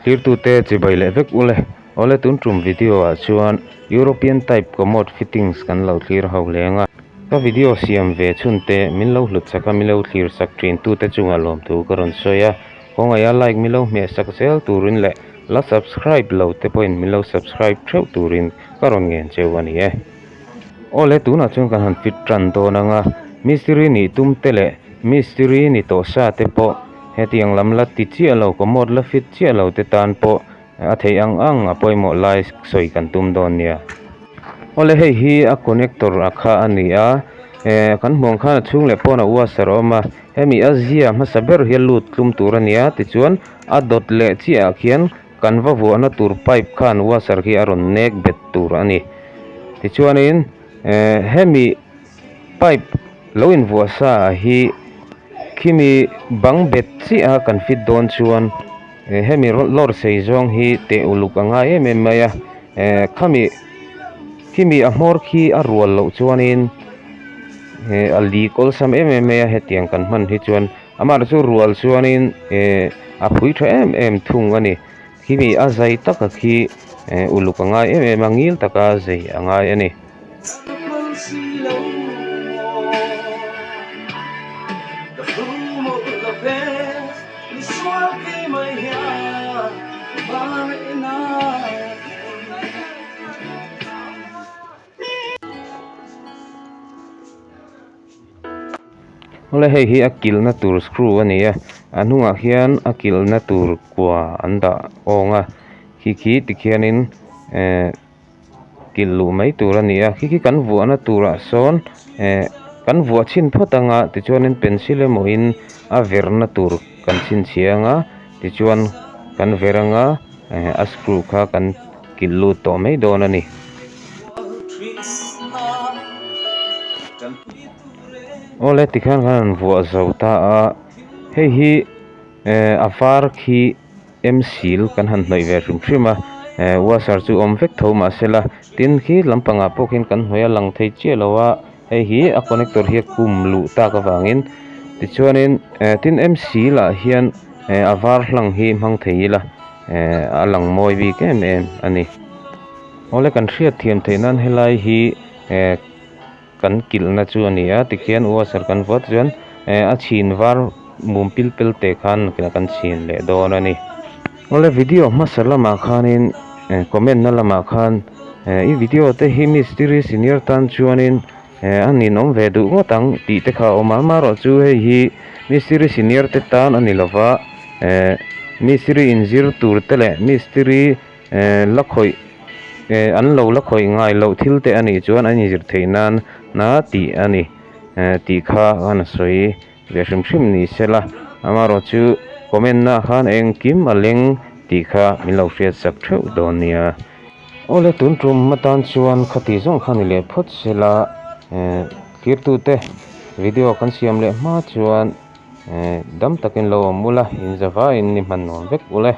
Thirtute chibai leh vek ule. Awle tun tum video ah chuan European type commode fittings kan lo thlir ho leng a. Ka video siam ve chhun te min lo hlut sak a min lo thlir sak thin tute chungah lawmthu ka rawn sawi a. Kawngaiha like min lo hmeh sak zel turin leh la subscribe lo te pawhin min lo subscribe theuh turin ka rawn ngen cheu a ni e. Awle tunah chuan kan han fit tan dawn ang a, mistiri nih tum te leh mistiri ni tawh sa te pawh hetiang lam la ti chiah lo commode la fit chiah lo te tan pawh a theih ang ang a pawimawh lai sawi kan tum dawn nia. Awle hei hi a connector a kha a ni a, eh kan hmuh ang khan a chhung leh pawnah washer a awm a, hemi a zia hmasa ber hi a lut tlum tur a ni a, tichuan a dawt leh chiah ah khian Kan va vuahna tur pipe khan washer khi a rawn nek bet tur a ni. Tichuanin eh hemi pipe lo invuah sa ah hi khimi bang bet chiah a kan fit dawn chuan eh hemi lawr sei zawng hi teh uluk a ngai em em mai a. Eh khami khimi a hmawr khi a rual loh chuanin eh a li kawlsam em em mai a hetiang kan hman hi chuan. Amah chu rual chuanin eh a phui tha em em thung a ni. Khimi a zai taka khi eh uluk a ngai em em a, ngil taka zai a ngai a ni. Awle hei hi a kilhna tur screw a ni a a hnungah khian a kilhna tur kua an dah awng a khi khi tikhianin ehh kilh luh mai tur a ni a khi khi kan vuahna turah sawn ehh kan vuah chhin phawt anga tichuanin pencil emaw in a verhna tur kan chhinchhiah anga tichuan kan verh anga ehh a screw kha kan kilh lut tawh mai dawn a ni. Awle tikhian khan an vuah zo ta a hei hi eh a var khi em sil kan han hnawih ve hrim hrim a eh washer chu awm vek tho mahsela tin khi lampangah pawh khian kan hnawih a lang thei chiah lo a hei hi a connector hi a kum luh tak avangin tichuanin eh tin em sil ah hian eh a var hlang hi hmang thei ila eh a lang mawi bik em em a ni. Awle kan hriat thiam theih nan helai hi eh kan kilhna chu a ni a tikhian washer kan vuah chuan eh a chhin var mum pil pel te khan nakinah kan chhin leh dawn a ni. Awle video hmasa lamah khanin eh comment na lamah khan eh i video te hi mistiri senior tan chuanin eh a ninawm ve duh ngawt ang tih te kha a awm a amaherawhchu hei hi mistiri senior te tan a ni lova eh mistiri inzir tur te leh mistiri Eh la khawih eh an lo la khawih ngai loh thil te a nih chuan an inzir theih nan na tih a ni eh tih kha khan a sawi ve hrim hrim ni sela amaherawh chu comment na khan engkim a leng tih kha min lo hriat sak theuh dawn nia. Awle tun tum atan chuan khati zawng kha ni leh phawt sela eh thirtute video kan siam leh hma chuan eh dam takin lo awm ula inzavaiin ni hman nuam vek ule.